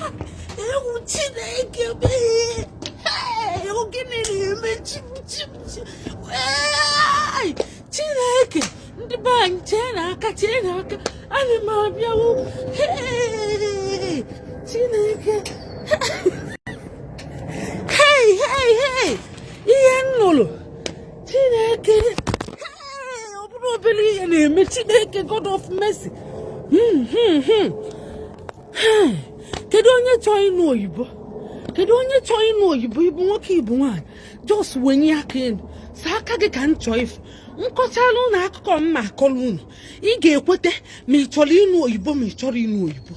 Ewu Chineke mee! Hey, ọ gịnị na-eme? Chim chim chim! Hey, Chineke! Ndị be anyị, chee n'aka, chee n'aka, ana m abịawo. Hey, Chineke! Hey, hey, hey! Ihe m nụrụ! Chineke! Hey, ọ bụrụ obere ihe na-eme. Chineke, God of mercy. Hey, kedu onye chọọ ịnụ oyibo? Kedu onye chọọ ịnụ oyibo? Ịbụ nwoke, ịbụ nwaanyị, just wenye aka elu, saa aka gị ka m chọọ ifu. Nkọchala unu akụkọ mma akọrọ unu, ị ga-ekwete ma ị chọrọ ịnụ oyibo, ma ị chọrọ ịnụ oyibo.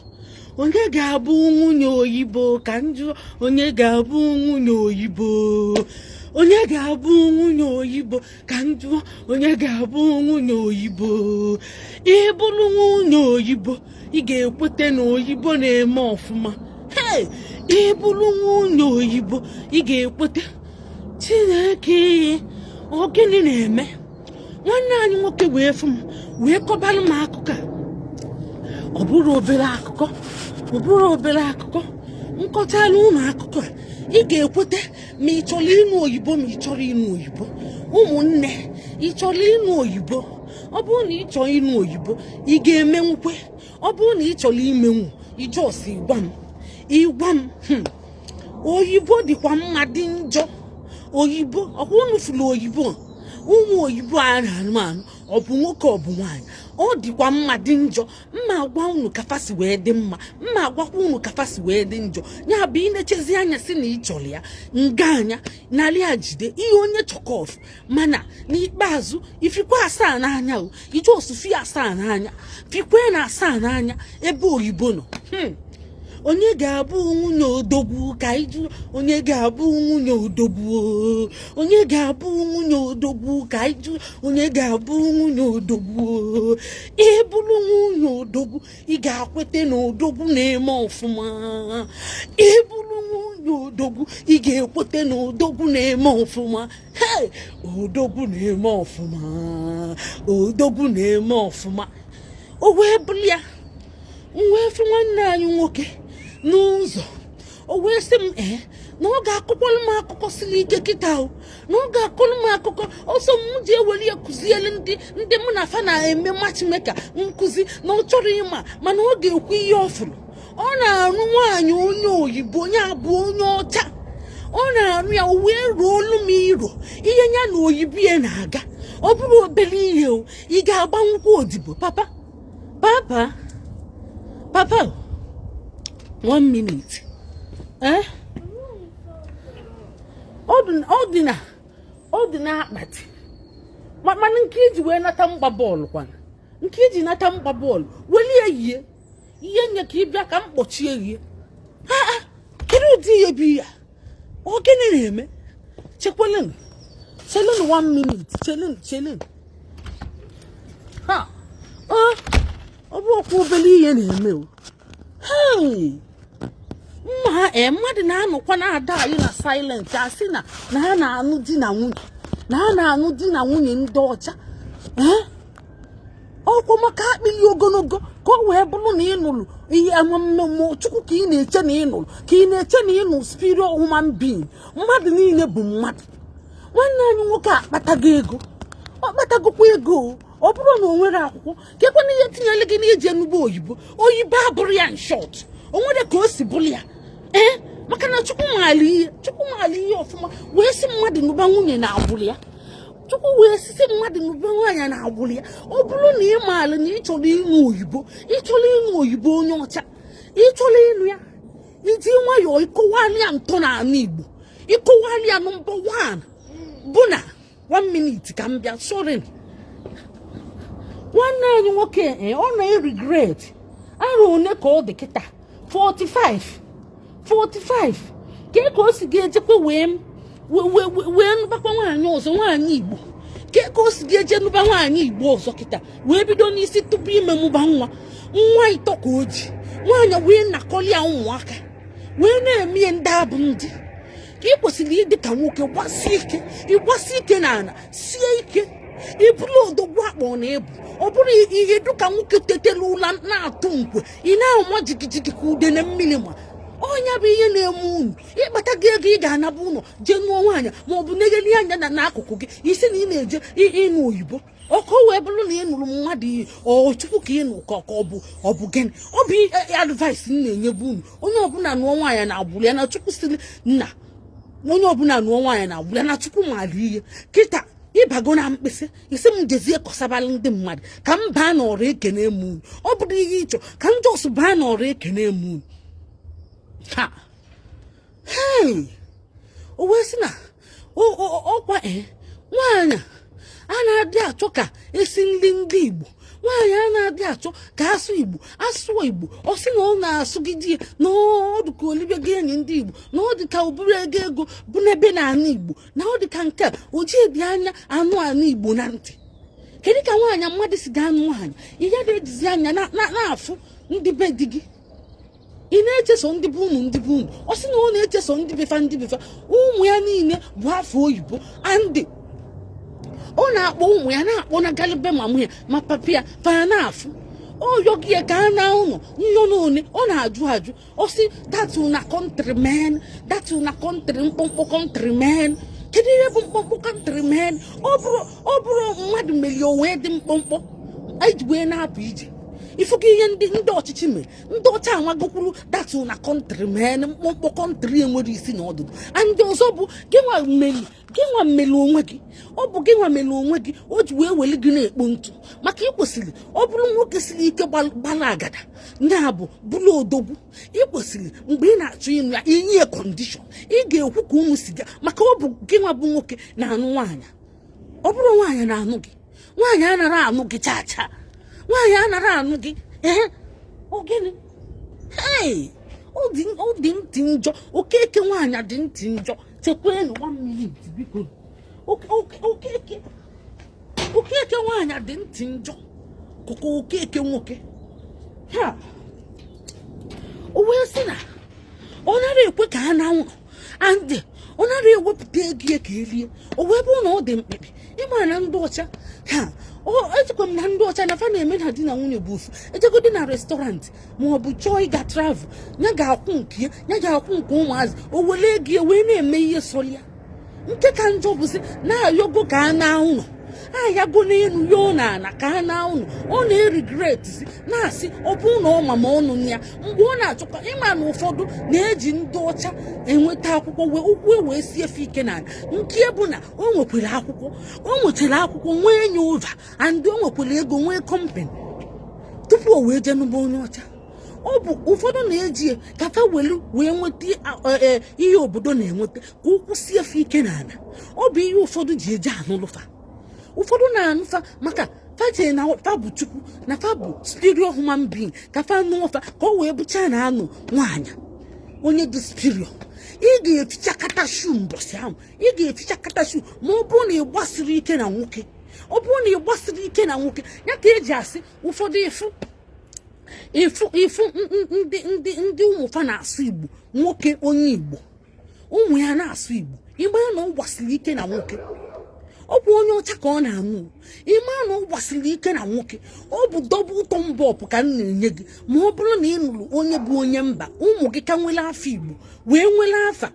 Onye ga-abụ nwunye oyibo ka njụ? Onye ga-abụ nwunye oyibo? Onye ga-abụ nwunye oyibo ka njụ? Onye ga-abụ nwunye oyibo? Ị bụrụ nwunye oyibo, ị ga-ekwete na oyibo na-eme ọfụma. Hey, ị bụrụ nwunye oyibo, ị ga-ekwete. Chineke, ọ gịnị na-eme? Nwanne anyị nwoke wee fụ m, wee kọbalụ m akụkọ a. Ọ bụrụ obere akụkọ, ọ bụrụ obere akụkọ. Nkọchala ụmụ akụkọ a, ị ga-ekwete ma ị chọrọ ịnụ oyibo, ma ị chọrọ ịnụ oyibo. Ụmụnne, ị chọrọ ịnụ oyibo? Ọ bụrụ na ị chọrọ ịnụ oyibo, ị ga-emenwukwe. Ọ bụrụ na ị chọrọ imenwu, ijos ịgwa m, ịgwa m. Oyibo dịkwa mma, dị njọ. Oyibo ọkwa unu fụrụ oyibo, ụmụ oyibo a na-anụ anụ, ọ bụ nwoke, ọ bụ nwaanyị, ọ dịkwa mma, dị njọ. Mma agwa unu ka fa si wee dị mma, mma agwakwa unu ka fa si wee dị njọ. Ya bụ, ị na-echezi anya si na ị chọrọ ya nga anya narị a, jide ihe onye chọkọf. Mana n'ikpeazụ, ifikwa asaa n'anya o, ije osufi asaa n'anya, fikwe na asaa n'anya ebe oyibo nọ. Onye ga-abụ nwunye odogwu ka ịjụ? Onye ga-abụ nwunye odogwu? Onye ga-abụ nwunye odogwu ka ịjụ? Onye ga-abụ nwunye odogwu? Ị bụrụ nwunye odogwu, ị ga-akwete na odogwu na-eme ọfụma. Ị bụrụ nwunye odogwu, ị ga-ekwete na odogwu na-eme ọfụma. Hey, odogwu na-eme ọfụma, odogwu na-eme ọfụma. O wee bụrụ ya, m wee fụ nwanne anyị nwoke n'ụzọ, o wee sị m ee, na ọ ga-akọkwalụ m akụkọ siri ike kịta o, na ọ ga-akọrọ m akụkọ ọsọ m ji ewere ya kụziere ndị mụ na fa na-eme matchmaker nkụzi, na ọ chọrọ ịma, mana ọ ga-ekwu ihe ọ fụrụ. Ọ na-arụ nwaanyị onye oyibo, onye abụ onye ọcha, ọ na-arụ ya. O wee ruo olu m iro ihe ya na oyibo ya na-aga. Ọ bụrụ obere ihe o, ị ga-agbanwukwa odibo. Papa, papa, papa, one minute. Eh, ọ dị n'akpati. Mana nke iji wee nata mgba bọọlụ kwana, nke iji nata mgba bọọlụ, welie yie ihe nye ka ị bịa ka m kpọchie gị. Ha, kedu ụdị ihe bụ ya? Ọ gịnị na-eme? Chekwelenu, chelenu one minute, chelenu, chelenu. Ha, ọ ọ bụ ọkwa obere ihe na-eme o. Hey, mma ee, mmadụ na-anọkwa na-ada anyị na silent, asị na ha na-anụ di na nwunye, na ha na-anụ di na nwunye ndị ọcha. Ee, ọkwa maka akpịrị ogologo ka ọ wee bụrụ na ị nụrụ ihe amammmụ Chukwu, ka ị na-eche na ị nụrụ, ka ị na-eche na ị nụ superior human being. Mmadụ niile bụ mmadụ. Nwanne anyị nwoke akpatago ego, ọ kpatagokwa ego o. Ọ bụrụ na o nwere akwụkwọ, kekwana ihe tinyere gị n'iji enugbo oyibo? Oyibo abụrụ ya, in short, o nwere ka o si bụrụ ya. Ee, maka na Chukwu maara ihe, Chukwu maara ihe ọfụma, wee sị mmadụ nụba nwunye na agbụrụ ya. Chukwu wee sisi mmadụ nụba nwaanyị na agbụrụ ya. Ọ bụrụ na ị maara na ị chọrọ ịnụ oyibo, ị chọrọ ịnụ oyibo onye ọcha, ị chọrọ ịnụ ya, iji nwayọọ ịkọwalị ya ntọ n'ala Igbo, ịkọwalị ya. Number one bụ na, one minute ka m bịa, sorry. Nwanne anyị nwoke, ee, ọ na-regret. Arọ one ka ọ dị kịta? 45, 45. Ka o si ga-ejekwa wee nụbakwa nwaanyị ọzọ, nwaanyị Igbo? Ka o si ga-eje nụba nwaanyị Igbo ọzọ kịta, wee bido n'isi tupu ime mụba nwa, nwa ịtọ ka o ji nwaanyị wee nakọli ya ụmụaka, wee na-eme ihe ndị abụ ndị ka ị kwesịrị ịdị ka nwoke, gbasie ike, ịgbasi ike n'ala, sie ike, ịbụrụ odogwu akpọ na ịbụ. Ọ bụrụ ihe dịka nwoke tetara ụla na-atụ nkwe, ị na-ama jigijigi ka ude na mmiri. Ma ọ Ọnya bụ ihe na-eme unu. Ịkpata gị ego, ị ga-anaba ụlọ jee nụọ nwaanyị, ma ọ bụ negheli anya na n'akụkụ gị, isi na ị na-eje ịnụ oyibo. Ọkụ wee bụrụ na ị nụrụ mmadụ iyi, ọ Chukwu ka ị nụ, ka ọ bụ gịnị? Ọ bụ advice m na-enyebu unu: onye ọbụla nụọ nwaanyị na agbụrụ ya na Chukwu siri nna. Onye ọbụla nụọ nwaanyị na agbụrụ ya na Chukwu maara ihe. Kịta ịbago na mkpịsị isi m jezie kọsabala ndị mmadụ ka m baa n'ọrụ ekene m unu. Ọ bụrụ ihe ịchọ ka m just baa n'ọrụ ekene m unu. Ha, hei, o wee sị na ọkwa ee, nwaanyị a na-adị achọ ka esi nri ndị Igbo, nwaanyị a na-adị achọ ka asụ Igbo, asụọ Igbo, ọ sị na ọ na-asụgide ya, na ọ dị ka olibego enyi ndị Igbo, na ọ dị ka oburu ego ego bụ n'ebe na anụ Igbo, na ọ dị ka nke a o ji dị anya anụ anụ Igbo na ntị. Kedu ka nwaanyị mmadụ si ga anụ nwaanyị, ihe na-ejizi anya na-afụ ndị be di gị? Ị na-echeso ndị be unu, ndị be unu. Ọ sị na ọ na-echeso ndị befa, ndị befa. Ụmụ ya niile bụ afọ oyibo, andị ọ na-akpọ ụmụ ya, na-akpọ na galibe mama ya ma papa ya fa na-afụ oyogi ya ka a na ụlọ nyọ n'one. Ọ na-ajụ ajụ, ọ sị that una country man, that una country, mkpọmkpọ country man. Kedu ihe bụ mkpọmkpọ country man? Ọ bụrụ mmadụ merie, o wee dị mkpọmkpọ eji wee na-apụ ije. Ifugo ihe ndị ọchịchị mere, ndị ọcha amagokwuru that una country man, mkpọmkpọ country enwere isi na ọdụdụ. Ndị ọzọ bụ gịnwa mmeli, gịnwa mmeli onwe gị. Ọ bụ gịnwa mere onwe gị o ji wee weli gị na-ekpo ntụ, maka ị kwesịrị, ọ bụrụ nwoke siri ike, gbara agada, ya bụ bụrụ odogwu, ị kwesịrị mgbe ị na-achọ ịnụ ya, inye condition ị ga-ekwu ka unu si ga, maka ọ bụ gịnwa bụ nwoke na-anụ nwaanyị. Ọ bụrụ nwaanyị na-anụ gị, nwaanyị anara anụ gị chaa chaa, nwaanyị anara anụ gị. Ee, ọ gịnị? Hey, ọ dị ntị njọ. Okeke nwaanyị dị ntị njọ. Chekwenụ one minute, biko. Okeke nwaanyị dị ntị njọ kụkọ okeke nwoke ha. O wee sị na ọ nara ekwe ka ha na ụlọ, and ọ nara ewepụta ego ya ka erie. O wee bụrụ na ọ dị mkpịkpị. Ịma na ndị ọcha ha, echekwa m na ndị ọcha na fa na-eme na di na nwunye bụ ofu. Ejegodi na restaurant ma ọ bụ chọọ ịga travel, ya ga-akwụ nke ya, ya ga-akwụ nke ụmụazị. O were ego ya wee na-eme ihe sọrọ ya. Nke ka njọ bụzi na-ayọgo ka a na ụlọ, ayago n'elu ya, ọ na-ana ka a na ụlọ. Ọ na-eregret si na-asị ọ bụrụ na ọ ma ma ọnụ ya mgbe ọ na-achọkwa. Ịma na ụfọdụ na-eji ndị ọcha enweta akwụkwọ, wee ụkwụ wee sie efe ike n'ala. Nke bụ na o nwekwara akwụkwọ, o nwetara akwụkwọ, nwee enye ova, and o nwekwara ego, nwee company tupu o wee jee n'ụba onye ọcha. Ọ bụ ụfọdụ na-eji ka fa welu wee nweta ihe obodo na-enweta, ka ụkwụ sie efe ike n'ala. Ọ bụ ihe ụfọdụ ji eje anụlụfa. Ụfọdụ na-anụfa maka fa jee na fa bụ Chukwu, na fa bụ superior human being, ka fa nụọ fa, ka ọ wee bụcha na anụ nwaanyị onye dị superior. Ị ga-efichakata shu mbọsị ahụ, ị ga-efichakata shu, ma ọ bụrụ na ị gbasiri ike na nwoke. Ọ bụrụ na ị gbasiri ike na nwoke ya, ka eji asị ụfọdụ ịfụ ịfụ ịfụ ndị ụmụfa na-asụ Igbo, nwoke onye Igbo, ụmụ ya na-asụ Igbo, ịma na ọ gbasiri ike na nwoke. Ọ bụ onye ọcha ka ọ na-anụ. Ịma na ọ gbasiri ike na nwoke. Ọ bụ double thumb up ka m na-enye gị ma ọ bụrụ na ị nụrụ onye bụ onye mba, ụmụ gị ka nwere afọ Igbo, wee nwere afa,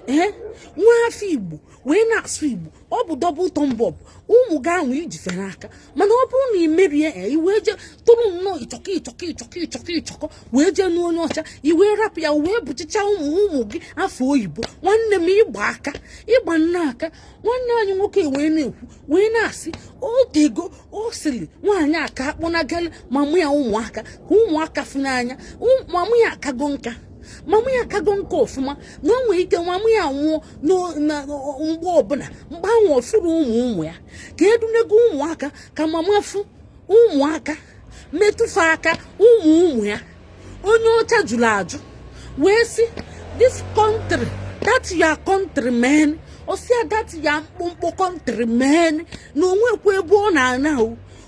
ee, nwee afọ Igbo, wee na-asụ Igbo. Ọ bụ double thumb up. Ụmụ gị ahụ ijife n'aka. Mana ọ bụrụ na ị merie e, i wee jee tụrụ nnọọ ịchọkọ ịchọkọ ịchọkọ ịchọkọ ịchọkọ, wee jee n'onye onye ọcha, i wee rapụ ya, wee bụchicha ụmụ ụmụ gị afọ oyibo, nwanne m, ịgba aka, ịgba nna aka. Nwanne anyị nwoke wee na-ekwu, wee na-asị otego o siri nwaanyị a ka akpọnagala mamụ ya ụmụaka, ka ụmụaka fụ n'anya. Mamụ ya akago nka, mamụ ya akago nka ọfụma, na o nwere ike mamụ ya nwụọ na mgbe ọbụla. Mgbe ahụ ọfụrụ ụmụ ụmụ ya, ka edunego ụmụaka, ka mama fụ ụmụaka, metụfe aka ụmụ ụmụ ya. Onye ọcha jụrụ ajụ wee sị, "This country, that your country man." Osia that ya mkpụmkpụ country man, na onwekwa ebe ọ na-ana.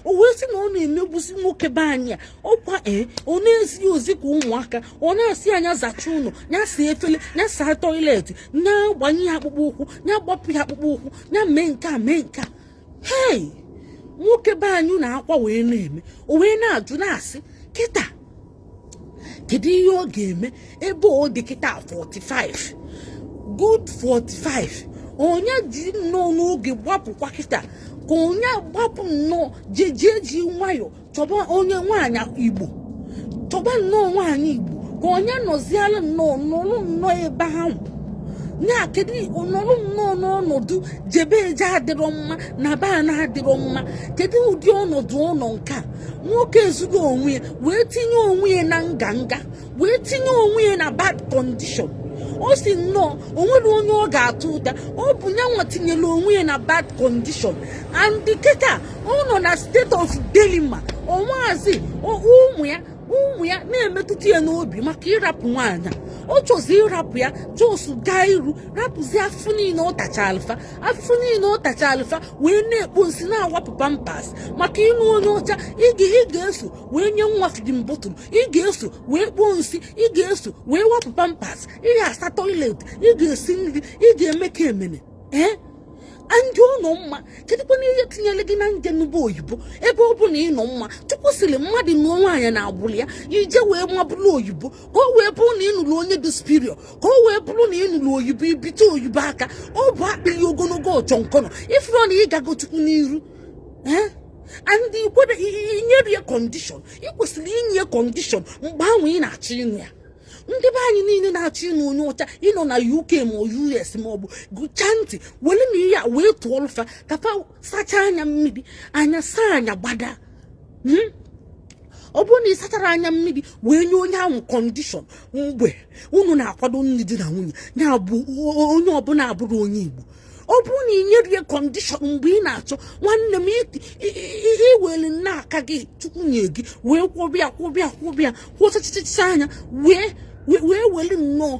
O wee sị na ọ na-emegbusi nwoke be anyị a. Ọkwa ee, ọ na-ezi ozi ka ụmụaka, ọ na-asị anya zacha ụlọ ya, saa efere ya, saa toilet ya, gbanye ya akpụkpọ ụkwụ ya, gbapụ ya akpụkpọ ụkwụ ya, mee nke a, mee nke a. Hei, nwoke be anyị na-akwa wee na-eme. O wee na-ajụ, na-asị kịta Kedu ihe ọ ga-eme ebe ọ dị kịta 45, good 45? Onye ji nnọọ n'oge gbapụkwa kịta, ka onye gbapụ nnọọ jejie ji nwayọ chọba onye nwaanyị Igbo, chọba nnọọ nwaanyị Igbo, ka onye nọziala nnọọ nọrọ nnọọ ebe ahụ nya. Kedu nọrọ nnọọ n'ọnọdụ jebe eje adịrọ mma na be a na-adịrọ mma? Kedu ụdị ọnọdụ ụlọ nke a? Nwoke ezugo onwe ya wee tinye onwe ya na nganga, wee tinye onwe ya na bad condition. O si nnọọ onwere onye ọ ga-atụ ụta. Ọ bụ nyanwa tinyere onwe ya na bad condition, and kịta ọ nọ na state of dilemma. Ọnwazi ụmụ ya, ụmụ ya na-emetụta ya n'obi maka ịrapụ nwaanyị a. Ọ chọzi ịrapụ ya, just gaa iru rapụzi afụfụ niile ọ tacha alụfa, afụfụ niile ọ tacha alụfa, wee na-ekpo nsị, na-awapụ Pampers maka ịnụ onye ọcha. Ị ga-eso wee nye nwa feeding bottle, ị ga-eso wee kpoo nsị, ị ga-eso wee wapụ Pampers, ị ga-asa toilet, ị ga-esi nri, ị ga-eme ka emene. Ee, ndị ụlọ mma, kedụkwana ihe tinyere gị na njem bụ oyibo, ebe ọ bụ na ị nọ mma? Chukwu sịrị mmadụ nụọ nwaanyị na agbụrụ ya, ije wee mabụrụ oyibo, ka o wee bụrụ na ị nụrụ onye dị superior, ka o wee bụrụ na ị nụrụ oyibo, ibite oyibo aka. Ọ bụ akpịrị ogologo ọchọnkọnọ ifuru na ịgago Chukwu n'iru. Ee, and ikwere inyere ya condition. Ị kwesịrị inye condition mgbe ahụ ị na-achọ ịnụ ya. Ndị be anyị niile na-achọ ịnụ onye ọcha, ịnọ na UK ma ọ US ma ọ bụ, gụchaa ntị were na ihe a wee tụọ fa ka fa sachaa anya mmiri, anya saa, anya gbada. Ọ bụrụ na ị sachara anya mmiri wee nye onye ahụ condition mgbe unu na-akwado nri di na nwunye ya, bụ onye ọbụla abụrụ onye Igbo, ọ bụrụ na ị nyere ya condition mgbe ị na-achọ, nwanne m, iwere nna aka gị Chukwu nye gị wee kwụbịa kwụbịa kwụbịa kwụchachichacha anya, wee wee were nnọọ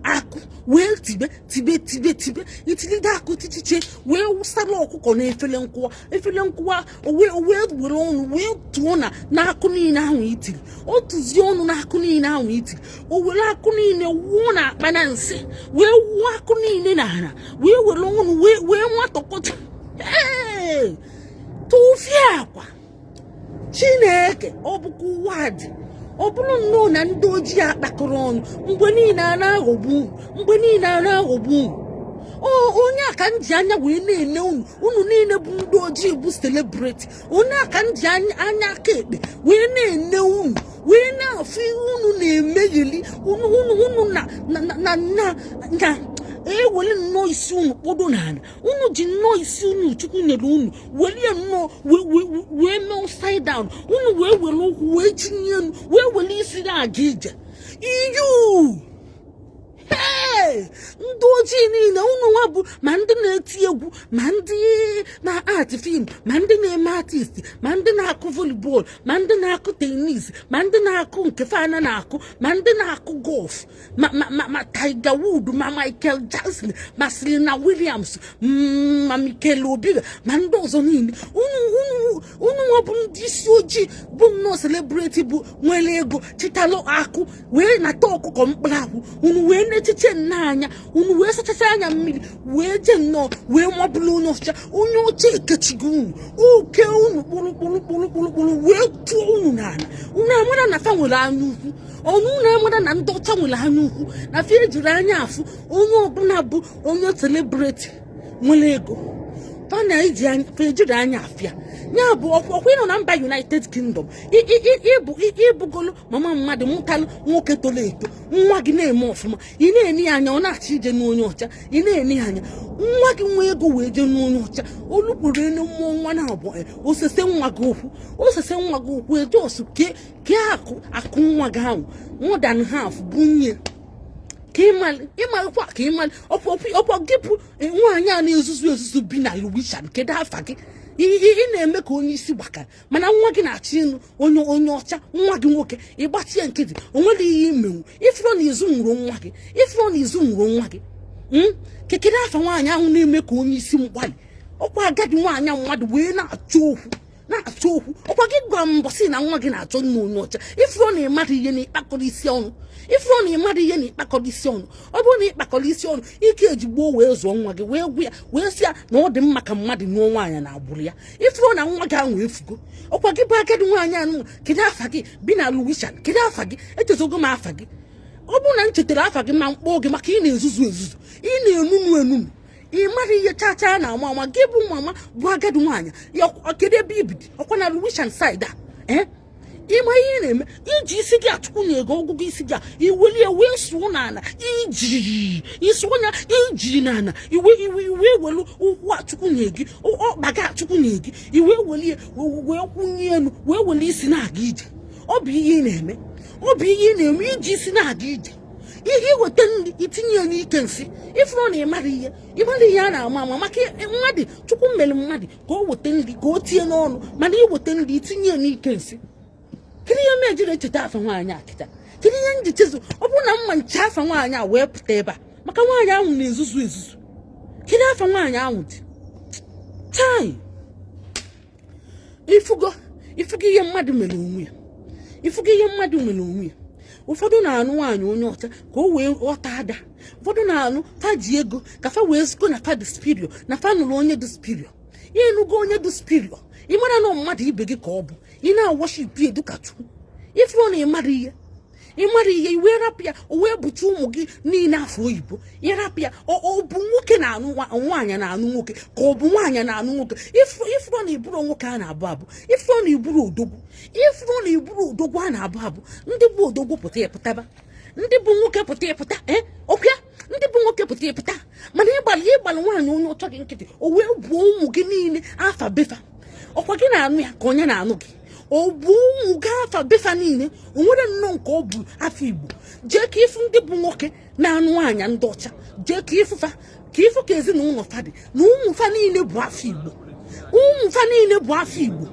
akụ wee tibe tibe tibe tibe, itilide akụ tichiche, wee wụsara ọkụkọ na efere nkwụwa, efere nkwụwa, o wee were ọnụ wee tụọ na n'akụ niile ahụ itiri. O tụzie ọnụ n'akụ niile ahụ itiri, o were akụ niile wụọ na akpa na nsị, wee wụọ akụ niile na ala, wee were ọnụ wee nwatọkọta. Ee, tụfie akwa Chineke. Ọ bụkwa ụwa dị. Ọ bụrụ nnọọ na ndị ojii akpakọrọ ọnụ, mgbe niile a na-aghọgbu unu, mgbe niile a na-aghọgbu unu. Onye a ka m ji anya wee na-ene unu, unu niile bụ ndị ojii bụ celebrity. Onye a ka m ji anya aka ekpe wee na-ene unu, wee na-afụ ihe unu na-emegheli. Unu unu unu na na na na na ewere nnọọ isi unu kpodo n'ala. Unu ji nnọọ isi unu Chukwu nyere unu were nnọọ wee mee upside down. Unu wee were ụkwụ wee tinye elu, wee were isi na-aga ije iyu. Hey! Ndị ojii niile, unu nwa bụ ma ndị na-eti egwu, ma ndị na-art film, ma ndị na-eme artist, ma ndị na-akụ volleyball, ma ndị na-akụ tennis, ma ndị na-akụ nke fana na-akụ, ma ndị na-akụ golf, ma Tiger Woods, ma Michael Jackson, ma Serena Williams, ma Mikel Obi, ma ndị ọzọ niile, unu unu unu nwa bụ ndị isi ojii bụ nnọọ celebrity, bụ nwere ego, chitalụ akụ wee nata ọkụkọ mkpụrụ akwụ unu, wee na-echiche nna anya unu, wee sachacha anya mmiri, wee jee nnọọ wee mabụrụ onye ọcha. Onye ọcha ekechigo unu, oke unu kpụrụ kpụrụ kpụrụ kpụrụ kpụrụ, wee tụọ unu n'ala. Unu amara na fa nwere anya ukwu ọnụ. Unu amara na ndị ọcha nwere anya ukwu, na fa ejiri anya afụ onye ọbụla bụ onye celebrity nwere ego. Fa na-eji anya, fa ejiri anya afịa ya bụ ọkwa ịnọ na mba United Kingdom. Ịbụ ịbụgolu mama mmadụ, mụtalụ nwoke toro eto, nwa gị na-eme ọfụma, ị na-ene ya anya, ọ na-achọ ije n'onye ọcha. Ị na-ene ya anya, nwa gị nwa ego wee jee n'onye ọcha. Olukwuru enu mmụọ nwa na abụọ, osese nwa gị okwu, osese nwa gị okwu, ejos kee kee akụ akụ nwa gị ahụ more than half bụ nye ka ịmalị, ịmalịkwa ka ịmalị. Ọkwa gị bụ nwaanyị a na-ezuzu ezuzu bi na Lewisham. Kedu afa gị? Ị na-eme ka onye isi gbakara, mana nwa gị na-achọ ịnụ onye ọcha. Nwa gị nwoke, ịgbachie nkịtị, o nwere ihe imenwu. Ifuru na izu nwụrụ nwa gị, ifuru na izu nwụrụ nwa gị. Kekere afa nwaanyị ahụ na-eme ka onye isi mgbalị? Ọkwa agadi nwaanyị mmadụ wee na-achọ okwu. Na-achọ okwu. Ọkwa gị gwa m mbọsị na nwa gị na-achọ nna onye ọcha. Ifuru na ịmara ihe na ịkpakọrọ isi ọnụ, ifuru na ịmara ihe na ịkpakọrọ isi ọnụ. Ọ bụrụ na ịkpakọrọ isi ọnụ, ike eji gboo wee zụọ nwa gị, wee gwa ya, wee sị ya na ọ dị mma ka mmadụ nụọ nwaanyị na agbụrụ ya. Ifuru na nwa gị ahụ efugo. Ọkwa gị bụ agadi nwaanyị anụ. Kedu afa gị bi na Lewisham? Kedu afa gị? Echezogo m afa gị. Ọ bụrụ na m chetara afa gị ma mkpọọ gị, maka ị na-ezuzu ezuzu, ị na-enunu enunu, ị mara ihe chacha na ama ama. Gị bụ mama bụ agadi nwaanyị ya, kedu ebe ibidi? Ọkwa na Lewisham side a. Ee, ịma ihe ị na-eme, iji isi gị achụkwunye ego ọgụgụ isi gị a, iwelie wee sụọ n'ala, iji isuo ya, iji n'ala, iwe iwe iwe welu ụkwụ achụkwunye gị, ọkpa gị achụkwunye gị, iwe welie wee kwụnye elu, wee wele isi na-aga ije. Ọ bụ ihe ị na-eme, ọ bụ ihe ị na-eme, iji isi na-aga ije. Ihe iweta nri, itinye ya n'ike nsị. Ifuru na ịmara ihe, ịmara ihe a na-ama ama, maka mmadụ, Chukwu mere mmadụ ka o weta nri ka o tinye n'ọnụ, mana iweta nri, itinye ya n'ike nsị. Kedu ihe m ejiri echeta afa nwaanyị a kịta? Kedu ihe m ji chezu? Ọ bụrụ na mma nche afa nwaanyị a wee pụta ebe a, maka nwaanyị ahụ na-ezuzu ezuzu. Kedu afa nwaanyị ahụ dị chai? Ifugo, ifugo ihe mmadụ mere onwe ya, ifugo ihe mmadụ mere onwe ya. Ụfọdụ na-anụ nwaanyị onye ọcha ka o wee ghọta ada. Ụfọdụ na-anụ fa ji ego ka fa wee zikọ na fa dị superior, na fa nụrụ onye dị superior. Ịnụgo onye dị superior, ị mara na mmadụ ibe gị ka ọ bụ, ị na-aworship edu ka Chukwu. Ifuru na ị mara ihe, ị mara ihe, i wee rapụ ya, o wee bucha ụmụ gị niile afọ oyibo. Ịrapụ ya, ọ bụ nwoke na-anụ nwaanyị na-anụ nwoke, ka ọ bụ nwaanyị na-anụ nwoke. Ifuru na iburu nwoke a na-abụ abụ, ifuru na iburu odogwu, ifuru na iburu odogwu a na-abụ abụ. Ndị bụ odogwu pụta, ịpụtaba. Ndị bụ nwoke pụta, ịpụta. Ee, ọkwa ndị bụ nwoke pụta, ịpụta. Mana ịgbalị ịgbalị nwaanyị onye ọcha gị nkịtị, o wee buo ụmụ gị niile afa befa. Ọkwa gị na-anụ ya ka onye na-anụ gị, ọ bụ ụmụ gị afa befa niile. O nwere nnọọ nke ọ bụ afọ Igbo. Jee ka ịfụ ndị bụ nwoke na-anụ nwaanyị ndị ọcha, jee ka ịfụfa, ka ịfụ ka ezinụlọ fa dị, na ụmụ fa niile bụ afọ Igbo, ụmụ fa niile bụ afọ Igbo.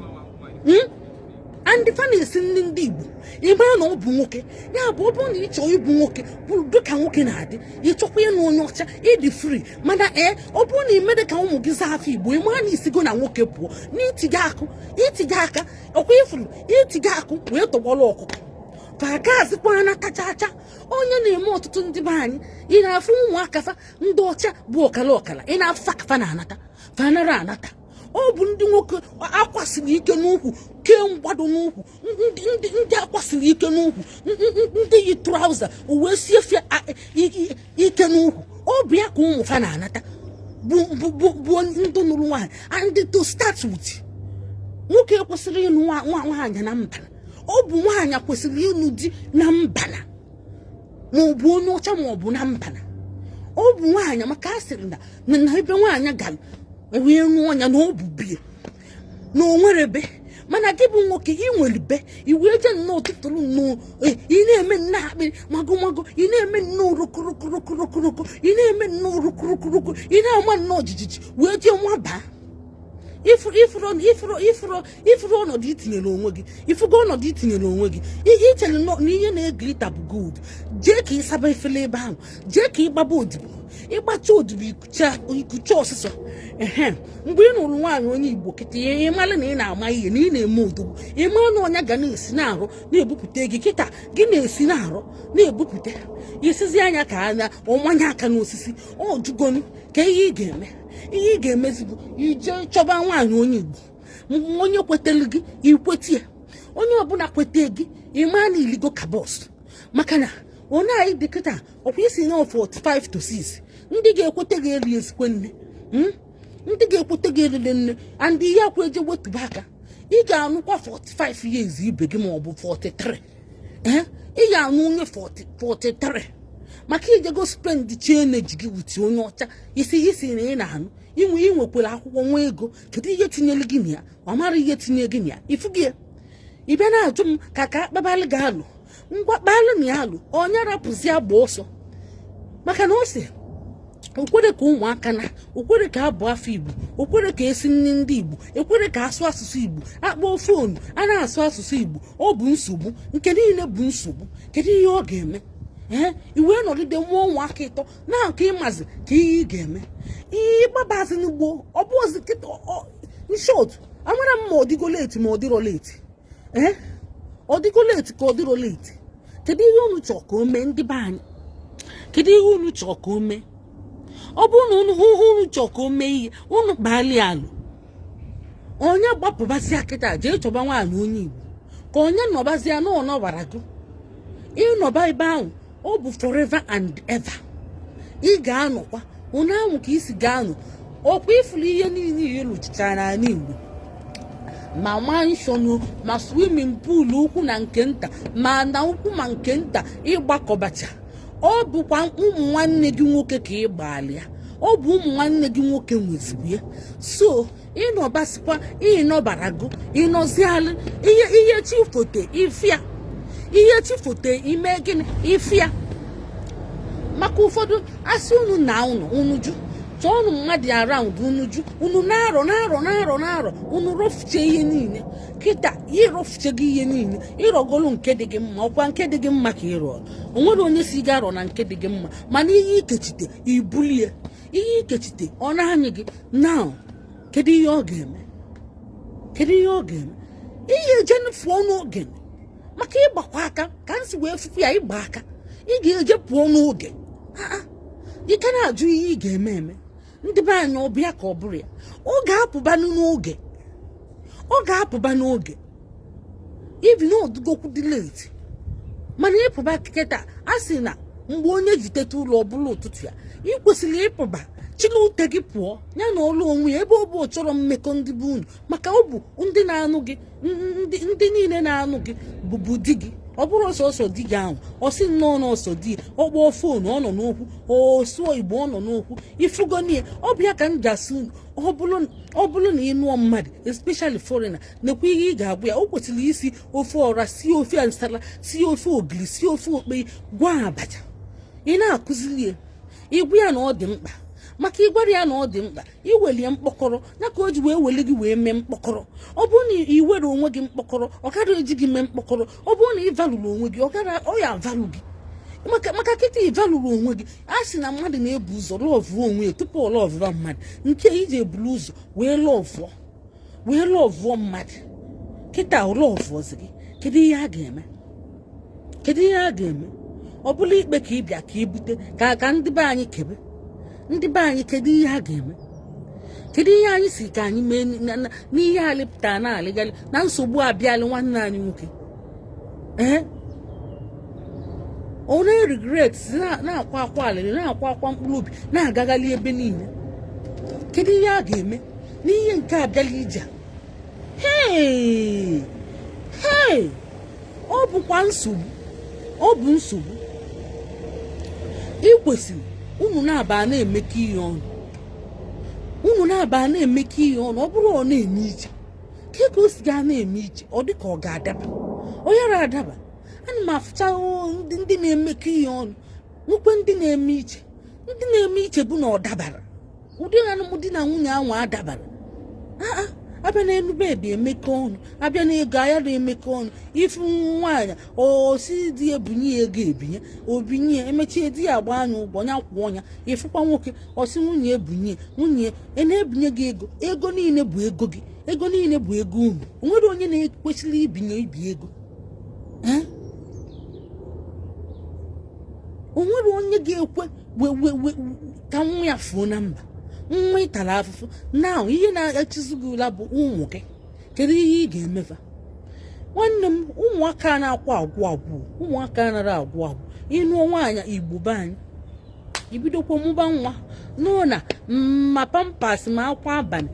And fa na-esi nri ndị Igbo. Ị mara na ọ bụ nwoke ya bụ, ọ bụrụ na ị chọọ ịbụ nwoke, bụrụ dịka nwoke na-adị. Ị chọkwa ịnụ onye ọcha, ịdị free. Mana ee, ọ bụrụ na ị mere ka ụmụ gị zaa afọ Igbo, ị mara na isigo na nwoke pụọ n'itiga akụ, itiga aka. Ọkwa ifuru itiga akụ wee tọgbọrọ ọkụkọ fa agazikwa na tachacha. Onye na-eme ọtụtụ ndị be anyị, ị na-afụ ụmụaka fa ndị ọcha bụ ọkara ọkara, ị na-afụ ka fa na-anata, fa nara anata. Ọ bụ ndị nwoke akwasịrị ike n'ukwu, kee mgbado n'ukwu, ndị akwasịrị ike n'ukwu, ndị yi trouser wee sie fie ike n'ukwu. Ọ bụ ya ka ụmụ fa na-anata, bụ ndị nụrụ nwaanyị. And to start with, nwoke kwesịrị ịnụ nwaanyị na mbala, ọ bụ nwaanyị kwesịrị ịnụ di na mbala, ma ọ bụ onye ọcha ma ọ bụ na mbala, ọ bụ nwaanyị, maka a sịrị na ebe nwaanyị gara wee nụọ ya na ọ bụ bie na o nwere be. Mana gị bụ nwoke, ị nwere be, i wee jee nnọọ tụtụrụ nnọọ, ị na-eme nnọọ akpịrị mago mago, ị na-eme nnọọ rokorokorokorokoroko, ị na-eme nnọọ rokorokoroko, ị na-ama nnọọ jijiji, wee jee nwabaa. Ifuru, ifuru, ifuru, ifuru, ifuru ọnọdụ itinyere onwe gị. Ifugo ọnọdụ itinyere onwe gị. Ichere na ihe na-eglitter bụ gold. Jee ka ịsaba efere ebe ahụ, jee ka ịgbaba odibo, ịgbacha odibo, ikucha ọsịsọ. Ehe, mgbe ị nụrụ nwaanyị onye Igbo kịta, ị mara na ị na-ama ihe, na ị na-eme odogwu. Ị mara na ọnya ga na-esi na-arụ na-ebupụta gị kịta, gị na-esi na-arụ na-ebupụta isizi anya ka anya ọmanye aka n'osisi. Ọ jugonu ka ihe ị ga-eme, ihe ị ga-emezi bụ ije chọba nwaanyị onye Igbo, onye kwetara gị, ikweta ya. Onye ọbụla kweta gị, ịma na iligo ka boss, maka na onye anyị dị kịta, ọkwa isi na 45 to 6, ndị ga-ekweta gị eri ezikwe nne, Ndị ga-ekweta gị eriri nne. And ihe akwa eje wetuba aka, ị ga-anụkwa 45 years ibe gị ma ọ bụ 43. Ee, ị ga-anụ onye 40, 43, maka ijego spend chi energy gị with onye ọcha. Isi isi na ị na-anụ inwe, ị nwekwara akwụkwọ nwa ego. Kedu ihe tinyere gị na ya? Ọ mara ihe tinye gị na ya. Ifu gị ya, ị bịa na-ajụ m ka akpabalị gị alụ. Ngwa, kpalụ na ya alụ. Onye rapụzi agba ọsọ, maka na ọ sị okwere ka ụmụaka na okwere ka abụ afọ Igbo, okwere ka esi nri ndị Igbo, ekwere ka asụ asụsụ Igbo, akpọ phone a na-asụ asụsụ Igbo. Ọ bụ nsogbu nke niile bụ nsogbu. Kedu ihe ọ ga-eme? Ee, iwee nọgide mụọ ụmụaka ịtọ na nke ịmazi ka ihe ị ga-eme, ihe ịgbabazi n'ugbo. Ọ bụ ozi kịta. In short, Amara m ma ọ dịgo late ma ọ dịrọ late. Ee, ọ dịgo late ka ọ dịrọ late? Kedu ihe unu chọọ ka o mee, ndị be anyị? Kedu ihe unu chọọ ka o mee? Ọ bụrụ na unu hụ unu chọọ ka o mee ihe, unu kpaali alụ. Onye gbapụbazịa kịta jee chọba nwaanyị onye Igbo, ka onye nọbazịa na ọnọbara gị ịnọba ebe ahụ, ọ bụ forever and ever. Ị ga-anọkwa ụnụ ahụ ka isi ga-anọ. Ọkwa ifuru ihe niile ihe lụchichara n'ala Igbo, ma mansion, ma swimming pool ukwu na nke nta, ma na ukwu ma nke nta, ịgbakọbacha, ọ bụkwa ụmụ nwanne gị nwoke ka ị gbalịa. Ọ bụ ụmụ nwanne gị nwoke nwezigbo ya. So ịnọbasikwa, ịnọbarago, ịnọzialụ ihe ihe chi fote ifia, ihe chi fote ime gịnị ifia. Maka ụfọdụ asị unu na unu unu jụ, chọọnụ mmadụ around unu jụ, unu na-arọ na-arọ na-arọ na-arọ, unu rọfuche ihe niile. Kịta ịrọfuche gị ihe niile, ịrọgolu nke dị gị mma. Ọkwa nke dị gị mma ka ịrọ. O nwere onye si gị arọ na nke dị gị mma, mana ihe ikechite ibulie, ihe ikechite ọ na-anyị gị. Now, kedu ihe ọ ga-eme? Kedu ihe ọ ga-eme? Ihe eje fụọ n'oge maka ịgbakwa aka ka m si wee fụkwu ya. Ịgba aka, ị ga-eje pụọ n'oge. Ị ka na-ajụ ihe ị ga-eme eme. Ndị be anyị, ọ bịa ka ọ bụrụ ya, ọ ga-apụbanụ n'oge, ọ ga-apụba n'oge. Ibi na odugokwu dị late, mana ịpụba kịta, a sị na mgbe onye ji teta ụlọ ọbụla ụtụtụ ya, ị kwesịrị ịpụba chila ute gị pụọ ya na ọlụ onwe ya, ebe ọ bụ chọrọ mmekọ ndị be unu, maka ọ bụ ndị na-anụ gị, ndị niile na-anụ gị bụbu di gị. Ọ bụrụ sọsọ di gị ahụ, ọ sị nnọọ n'ọsọ di ya, ọ kpọọ phone, ọ nọ n'okwu, o sụọ Igbo, ọ nọ n'okwu ifugonie. Ọ bụ ya ka m ji asị unu, ọ bụrụ na ị nụọ mmadụ, especially foreigner, nekwa ihe ị ga-agwa ya. O kwesịrị isi ofe ọra, sie ofe nsala, sie ofe ogiri, sie ofe okpei, gwa abacha. Ị na-akụziri ya, ịgwa ya na ọ dị mkpa, maka ịgwara ya na ọ dị mkpa iwelie mkpọkọrọ ya ka o ji wee wele gị wee mee mkpọkọrọ. Ọ bụrụ na ị were onwe gị mkpọkọrọ, ọ gara eji gị mee mkpọkọrọ. Ọ bụrụ na ị valụrụ onwe gị, ọ gara ọ ya avalụ gị. Maka kịta ị valụrụ onwe gị, a sị na mmadụ na-ebu ụzọ lọvụọ onwe ya tupu ọ lọvụọ mmadụ. Nke iji ebulu ụzọ wee lọvụọ mmadụ, kịta ọ lọvụọzi gị. Kedu ihe a ga-eme? Kedu ihe a ga-eme? Ọ bụla ikpe ka ị bịa ka ị bute ka ndị be anyị kebe. Ndị be anyị, kedu ihe a ga-eme? Kedu ihe anyị si ka anyị mee n'ihe alịpụta na-alịgalị na nsogbu abịalị nwanne anyị nwoke? Ee, ọ na-regret, na-akwa akwa alịrị, na-akwa akwa mkpụrụ obi, na-agaghalị ebe niile. Kedu ihe a ga-eme n'ihe nke abịala ije a? Hey, hey, ọ bụkwa nsogbu, ọ bụ nsogbu. Ị kwesịrị unu na-aba na-emekọ ihe ọnụ, unu na-aba na-emekọ ihe ọnụ. Ọ bụrụ ọ na-eme iche ka ka o si gaa na-eme iche, ọ dị ka ọ ga-adaba, ọ yara adaba. Ana m afụcha ndị na-emekọ ihe ọnụ, nwekwe ndị na-eme iche. Ndị na-eme iche bụ na ọ dabara ụdị alụmdi na nwunye ahụ adabara. Aa, abịa n'elu bed emekọ ọnụ, abịa n'ego aya na-emekọ ọnụ. Ifu nwaanyị osi di ebunye ya ego, ebinye obinye, emechie di ya agba anya ụgwọ ya, kwụọ ya. Ịfụkwa nwoke osi nwunye ebunye, nwunye e na-ebinye gị ego. Ego niile bụ ego gị, ego niile bụ ego unu. O nwere onye na-ekwesịrị ibinye ibi ego? Ee, o nwere onye ga-ekwe we ka nwa ya fuo na mba? Nwa ị tara afụfụ na ihe na-echizu gị ụla bụ ụmụ gị. Kedu ihe ị ga-emefa, nwanne m? Ụmụaka na-akwa agwụ agwụ, ụmụaka nara agwụ agwụ. Ịnụọ nwaanyị Igbo be anyị, ibidokwa mụba nwa nọ na ma Pampers ma akwa abalị,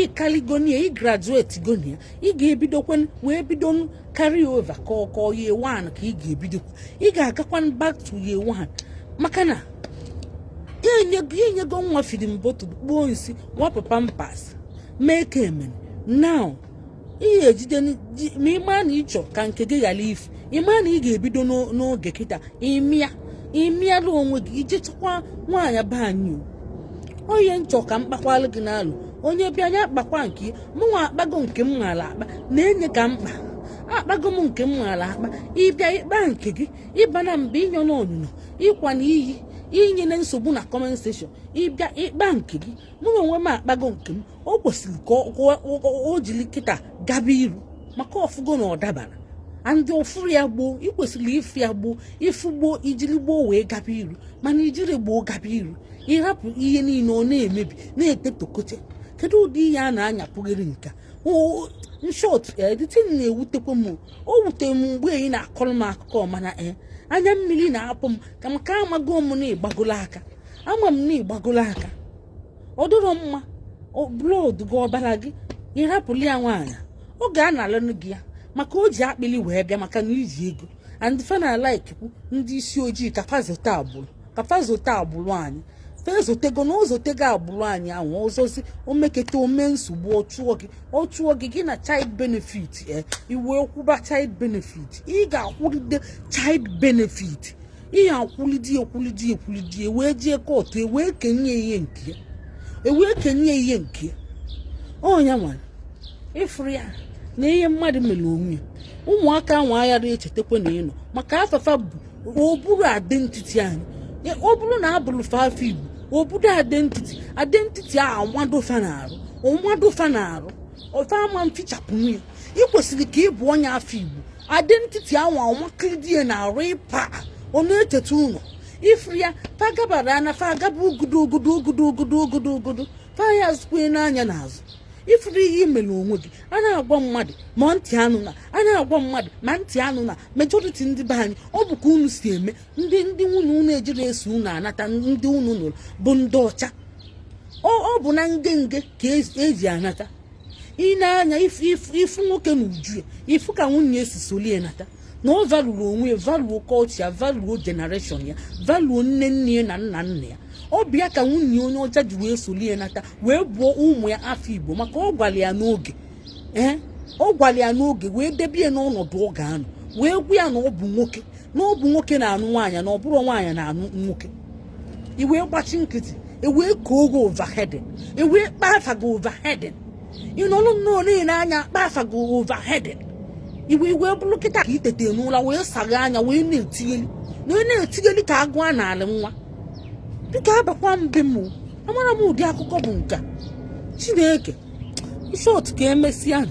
ịkaligonia, ịgraduate gonia, ị ga-ebidokwa wee bido carry over ka ọ ka year one ka ị ga-ebidokwa. Ị ga-agakwa back to year one, maka na enyego nwa feeding bottle, kpuo nsị, wapụ Pampers, mee ka emene. Now ị ga-ejide ma ị maa na ịchọ ka nke gị ghara ifu. Ị maa na ị ga-ebido n'oge kịta ịmịa ịmịala onwe gị ije chọkwa nwaanyị be anyị. O onye nchọ ka m kpakwalụ gị n'alụ, onye bịa anya akpakwa nke mụnwa. Akpago nke m maara akpa na-enye ka mkpa, akpago m nke m maara akpa. Ịbịa ịkpa nke gị, ịba na mba, ịnyọ n'ọnyụnyọ, ịkwa na iyi. Inyere nsogbu na comment section, ịbịa ịkpa nke gị. Mụ na onwe m akpago nke m. O kwesịrị ka o jiri kịta gaba iru, maka ọfụgo na ọ dabara andị ụfụrụ ya gboo. Ị kwesịrị ịfụ ya gboo, ịfụ gboo, ijiri gboo wee gaba iru. Mana ijiri gboo gaba iru, ịrapụ ihe niile, ọ na-emebi, na-etetokote. Kedu ụdị ihe a na-anyapụghịrị nka? In short, the thing na-ewutekwa m. O wutere m mgbe ị na-akọrọ m akụkọ, mana anya mmiri na-apụ m ka maka amago m na ịgbagolo aka. Ama m na ịgbagolo aka. Ọ dịrọ mma. Blood gị, ọbara gị, ịrapụli ya nwaanyị, ọ ga-analụnụ gị ya, maka o ji akpịlị wee bịa, maka na iji ego and fa like kwu ndị isi ojii ka fa zote agbụrụ, ka fa zote agbụrụ anyị. Fa ezotego na ozotego agbụrụ anyị ahụ. Ọzọzi o meketa ome nsogbu, ọ chụọ gị, ọ chụọ gị, gị na child benefit. Iwe kwụba child benefit, ị ga-akwụlide child benefit. Ị ga-akwụlide, ekwulide, ekwulide, wee jee court, wee kenye ihe nke ya, ewee kenye ihe nke ya. Ọnya nwere ịfụrụ ya na ihe mmadụ mere onwe ya. Ụmụaka ahụ aghara echetakwa na ịnọ maka afafa bụ o buru identity anyị. Ọ bụrụ na abụrụ fa afọ Igbo, obodo identity, identity ahụ amadofa na-arụ, ọmadofa na-arụ ofe ama mfichapụ nwunye. Ị kwesịrị ka ị bụ onye afọ Igbo. Identity ahụ amakịrịdie na-arụ ịpa, ọ na-echeta ụlọ ifuru ya. Fagabara na fagaba ugudu ugudu ugudu ugudu ugudu ugudu, fa ya azụkwa n'anya n'azụ. Ifuru ihe imere onwe gị. A na-agwa mmadụ ma ntị anụ na a na-agwa mmadụ ma ntị anụ na majority ndị be anyị, ọ bụ ka unu si eme. Ndị nwunye unu ejiri eso unu anata, ndị unu nụrụ bụ ndị ọcha. Ọ bụ na nge nge ka eji anata. Ị na-anya ifu nwoke na uju ya, ifu ka nwunye esi solie nata, na ọ valuru onwe ya, valuo culture ya, valuo generation ya, valuo nne nne ya na nna nna ya. Ọ bịa ka nwunye onye ọcha ji wee solie nata, wee bụọ ụmụ ya afọ Igbo, maka ọ gwara ya n'oge. Ee, ọ gwara ya n'oge, wee debe ya n'ọnọdụ ọ ga-anọ, wee gwa ya na ọ bụ nwoke, na ọ bụ nwoke na-anụ nwaanyị, na ọ bụrụ nwaanyị na-anụ nwoke. I wee gbachi nkịtị, e wee koo gị overheading, e wee kpaa afa gị overheading. Ị nọrọ nnọọ niile anya kpaa afa gị overheading. Iwe iwe bụrụ kịta ka itete n'ụra, wee saghe anya, wee na-etigheli na wee na-etigheli ka agụ a n'ala. Nwa biko, abakwa mbe m o. Amara m ụdị akụkọ bụ nke a. Chineke, short ka emesịa.